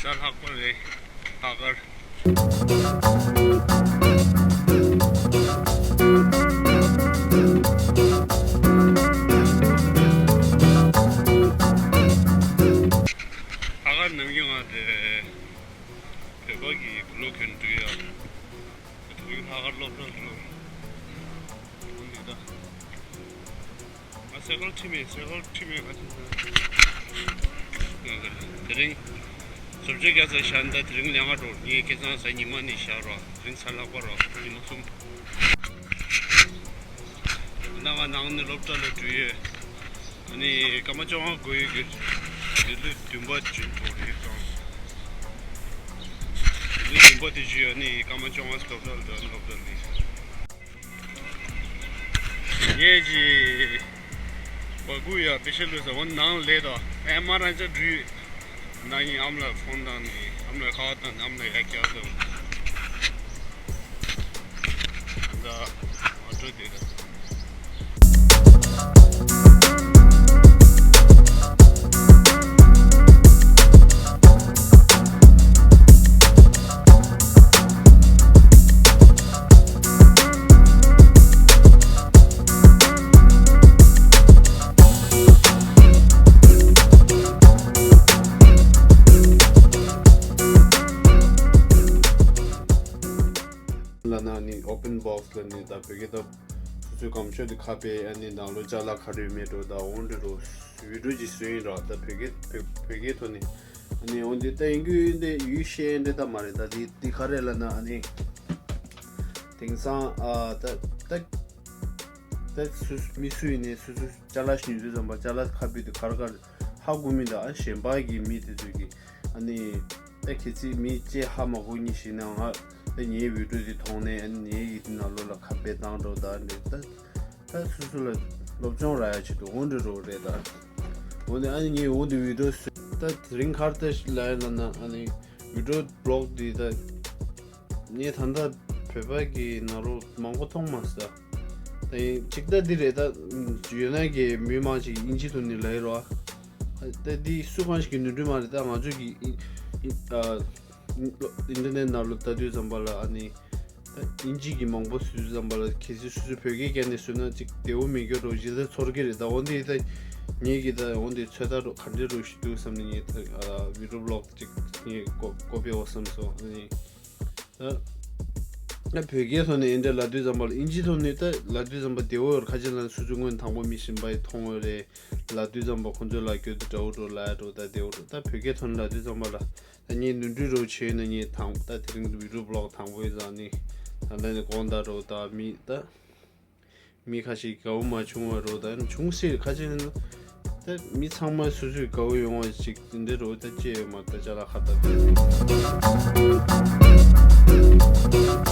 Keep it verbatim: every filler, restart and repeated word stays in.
ད་ལྷག་པར་རེད། ལྷག་དཀར། ལྷག་དཀར་ནམ་རྒྱུན་ང་དེ་བོད་པ་གི་བུ་ལོ་གྱོན་འདུག་ཡ། དེ་རིང་ལྷག་དཀར་སློབ་གྲྭ་ལ་འོང་འདུག་ད། ང་སེ་གོལ་ཁྲིད་མེད། སེ་གོལ་ཁྲིད་མེད། ང་ཚོ་དེ་རིང་བཟོ་བཅོས་རྒྱག་ས་བཞག་ད། དེ་རིང་ལས་ང་འགྲོ། ངས་སྐལ་བཟང་ས་ཉི་མ་ནས་བཞག་རོགས། དེ་རིང་གཟའ་ལྷག་པ་རོགས། ཉི་མ་གསུམ། ད་ང་ནང་ནས་སློབ་གྲྭ་ལ་འགྲོ་ཡོད། ཨ་ནི་སྐར་མ་བཅོ་ལྔ་འགོར་ཡོད་གི། དེ་ལོ་བདུན་པ་བྱོན་ཐོག་རེད་ཙང་། དེ་ལོ་བདུན་པ་དེ་བཞུགས། ཨ་ནི་སྐར་མ་བཅོ་ལྔ་སློབ་གྲྭ་ལ་འགྲོ། སློབ་གྲྭ་ལ། ངས་ཀྱི་བ་གུ་ཡ་པེ་ཤ་ལུས་ཟ་འོ་ནང་ལས་དོ་ཨེ་མ་རང་ཅག་འགྲུལ། ན་ཡིན་ཨམ་ལ་ཕོན་བཏང་ནས། ཨམ་ལ་ཁ་བ་བཏང་ནས། ཨམ་ལ་ཡ་རྒྱག་དོ། ད་ཨ་འགྲོ་དེ་ད། ལ་ན་ནི་ཨོ་པན་བོག་སི་ལ་ནི་ད་བོད་སྐད་ད་སོ་སོའི་སྒམ་ཤོག་དེ་ཁ་ཕྱེ། ཨ་ནི་ནང་ལོགས་ཅ་ལག་ག་རེ་ཡོད་མེད་འགྲོ། ད་འོང་འགྲོ་རོ། བི་ཌིའོ་ཅིག་བཟོས་ཡིན་རོ། ད་བོད་སྐད་བོད་བོད་སྐད་ཐོག་ནས། ཨ་ནི་འོང་དེ་ད་ཡིན་རྒྱུ་ཡིན་དེ་ཡུལ་ཤེས་འདྲེ་ད་མ་རེད། ད་དེ་དེ་ག་རེ་ལ་ན། ཨ་ནི་དེང་སང་ཨ་ད་ད་ད་སུ་མི་སུ་ཡིན་ནས་སུ་སུ་ཅ་ལག་ཉོ་དུས་ཙམ་པ་ཅ་ལག་ཁ་ཕྱེ་དུས་ག་རེ་ག་རེ་ཧ་གོ་མི་འདུག་ཨ་གཞན་པ་གི་མི་དེ་ཚོ་གི་ཨ་ནི་ད་གལ་སྲིད་མི་ཅེ་ཧ་མ་གོ་ཉི་ཞིག་ན། ང་ད་ངའི་བི་ཌིའོ་དེ་མཐོང་ནས་ཨ་ནི་ངའི་ཡི་དེ་ནང་ལོགས་ལ་ཁ་ཕྱེ་བཏང་འགྲོ། ད་འདྲེ་ད། ད་སོ་སོ་ལ་སློབ་སྦྱོང་རག་ཡ་ཆེད་དུ་འོང་འགྲོ་རོགས་རེད་ད། འོ་ནི་ཨ་ནི་ངས་འོ་འདི་བི་ཌིའོ་བཟོས། ད་དེ་རིང་ག་རེ་ལབ་ཡ་ལབ་ན། ཨ་ནི་བི་ཌིའོ་བི་ལོག་འདི་ད་ངས་ད་ལྟ་བོད་པ་གི་ནང་ལོགས་མང་པོ་མཐོང་མ་སོང་། ད་ཡིན་གཅིག་ད་འདི་རེད། ད་ཡོད་ན་གི་མི་མང་ཅིག་ཨིན་ཇི་ཐོག་ནས་ལབ་ཡོད་རོ། ད་འདི་སུ་གང་ཞིག་གི་ནོར་འཁྲུལ་མ་རེད། ད་ང་ཚོ་གི་ཨི་ཨ་ཨིན་ཊར་ནེཊ་ནང་ལོགས་ལྟ་དུས་ཙམ་པ་ལ་ཨ་ནི། ད་ཨིན་ཇི་གི་མང་པོ་བཟོས་ཙམ་པ་ལ་གལ་སྲིད་སོ་སོས་བོད་སྐད་བརྒྱབ་ནས་བཟོས་ན་ཅིག་བདེ་བོ་མེད་རྒྱུ་རོ། གཞི་རྩ་ཚོར་གི་རེད། ད་འོ་འདི་ད་ངེད་ཀྱི་ད་འོ་འདི་ཚོད་ལྟ་རོ་ག་འདྲ་རོ་ཞིག་འདུག་བསམ་ནས་ངས་ད་ཨ་བི་ཌིའོ་བི་ལོག་ཅིག་ངས་ཀོ་ཀོ་པི་འོ་བསམ་སོང་། ཨ་ནི་ད་ད་བོད་སྐད་ཐོག་ནས་འདི་འདྲ་ལབ་དུས་ཙམ་པ་ལ། ཨིན་ཇི་ཐོག་ནས་ད་ལབ་དུས་ཙམ་པ་བདེ་བོ་ཡོད་རེད། ཁ་ཅིག་ལ་སོ་སོ་སྔོན་དང་པོ་མི་གཞན་པ་ཡིས་མཐོང་ཡོད་རེད། ལབ་དུས་ཙམ་པ་ཁོང་ཚོས་ལབ་རྒྱུ་དེ་འདྲ་བོ་འགྲོ་ལབ་ཡ་འགྲོ། ད་བདེ་བོ་འགྲོ། ད་བོད་སྐད་ཐོག་ནས་ལབ་དུས་ཙམ་པ་ལ། ད་ངས་ནོར་འཁྲུལ་རོ་བྱས་ན་ངས་དང་ད་དེ་རིང་བི་ཌིའོ་བི་ལོག་དང་པོ་ཡིན་ཙང་ནི། ད་ལྟ་ནས་དགོངས་དག་རོ། ད་མི་ད་མི་ཁ་ཤས་དགའ་བོ་མ་བྱུང་བ་རོ། ད་བྱུང་སྲིད་ཁ་ཅིག་ཡིན་ན། ད་མི་ཚང་མ་སོ་སོས་དགའ་བོ་ཡོང་བ་ཞིག་འདི་འདྲ་རོ། ད་ཅི་ཡོད་མ་ད་ཅ་ལག་ཁ་ད་པས།